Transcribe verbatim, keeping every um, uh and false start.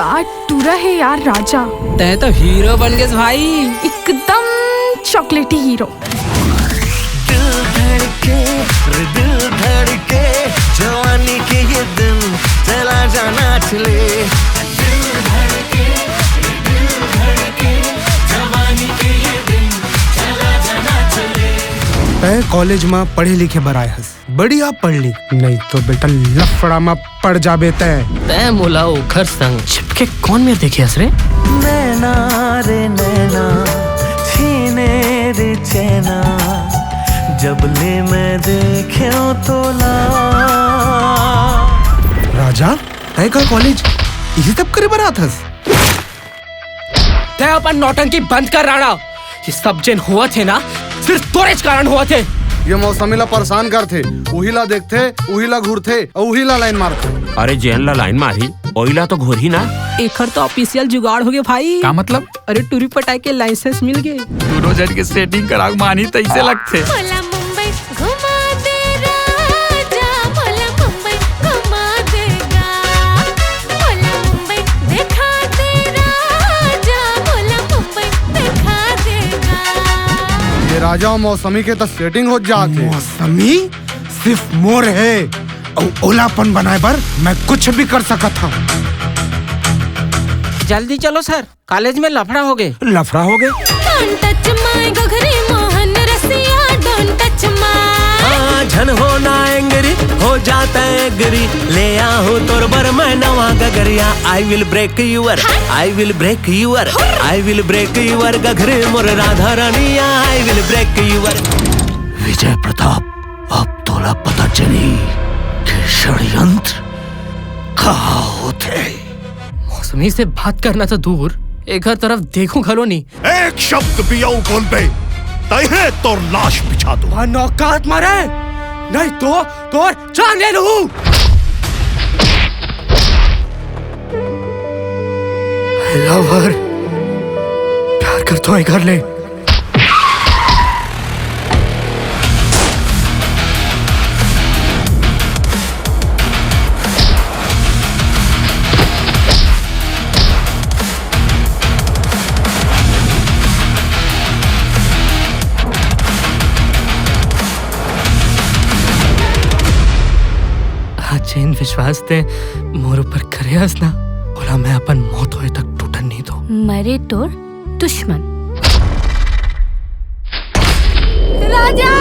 आज टूरा हे यार राजा। तैं तो हीरो बन गेस भाई। एकदम चॉकलेटी हीरो। दिल धड़के, रे दिल धड़के, जवानी के ये दिन, चला जा नाच ले। दिल धड़के, रे दिल धड़के, जवानी के ये दिन, चला जा नाच ले। तैं कॉलेज म पढ़े लिखे बर आय हस, बढ़िया पढ़ ले, नहीं तो बेटा लफड़ा म पड़ जाबे तैं। तैं मोला ओखर संग चिपके कौन मेर देखे हस रे? नैना रे नैना, छीने रे चैना, जब ले मैं देखेंव तोला। राजा, तैं का कॉलेज इही सब करे बर आत हस? तैं अपन नौटंकी बंद कर राणा। ये सब जेन होवत हे ना, सिर्फ तोरेच कारण होवत हे। ये मौसमी ला परेशान करथे, उही ला देखथे, उही ला घूरथे, अउ उही ला लाइन मारथे। अरे जेन ला लाइन मारही, ओही ला तो घूरही ना। एखर तो ऑफिशियल जुगाड़ होगे भाई। का मतलब? अरे टूरी पटाए के लाइसेंस मिल गे। दूनों झन के सेटिंग करा के मानही तइसे लगथे। मोला मुंबई घुमा दे राजा, मोला मुंबई घुमा दे गा। मोला मुंबई देखा दे राजा, मोला मुंबई देखा दे गा। ये राजा अउ मौसमी के त सेटिंग हो जात हे। मौसमी सिर्फ मोर हे, अउ ओला अपन बनाए बर मैं कुछ भी कर सकत हंव। जल्दी चलो सर, कॉलेज में लफड़ा होगे। लफड़ा होगे? Don't touch my घघरी मोहन रसिया, don't touch my। हाँ, झन होना एंग्री, हो जाता एग्री, ले आहूं तोर बर मैं नवा गगरिया। I will break your, I will break your, I will break your घघरी मोर राधा रानिया, I will break your। Vijay Pratap, अब तोला पता चली कि षड्यंत्र का होथे। मौसमी से बात करना तो दूर, एकर तरफ देखूं घलो नहीं। एक शब्द भी अउ बोलबे, तइहे तोर लाश बिछा दूं। वह नौकात मारे, नहीं तो तोर जान ले लूं। I love her। प्यार करथों एकर ले। आज जेन विश्वास तैं मोर ऊपर करे हस ना, ओला मैं अपन मौत होए तक टूटन नहीं दूं। मरे तोर दुश्मन। राजा!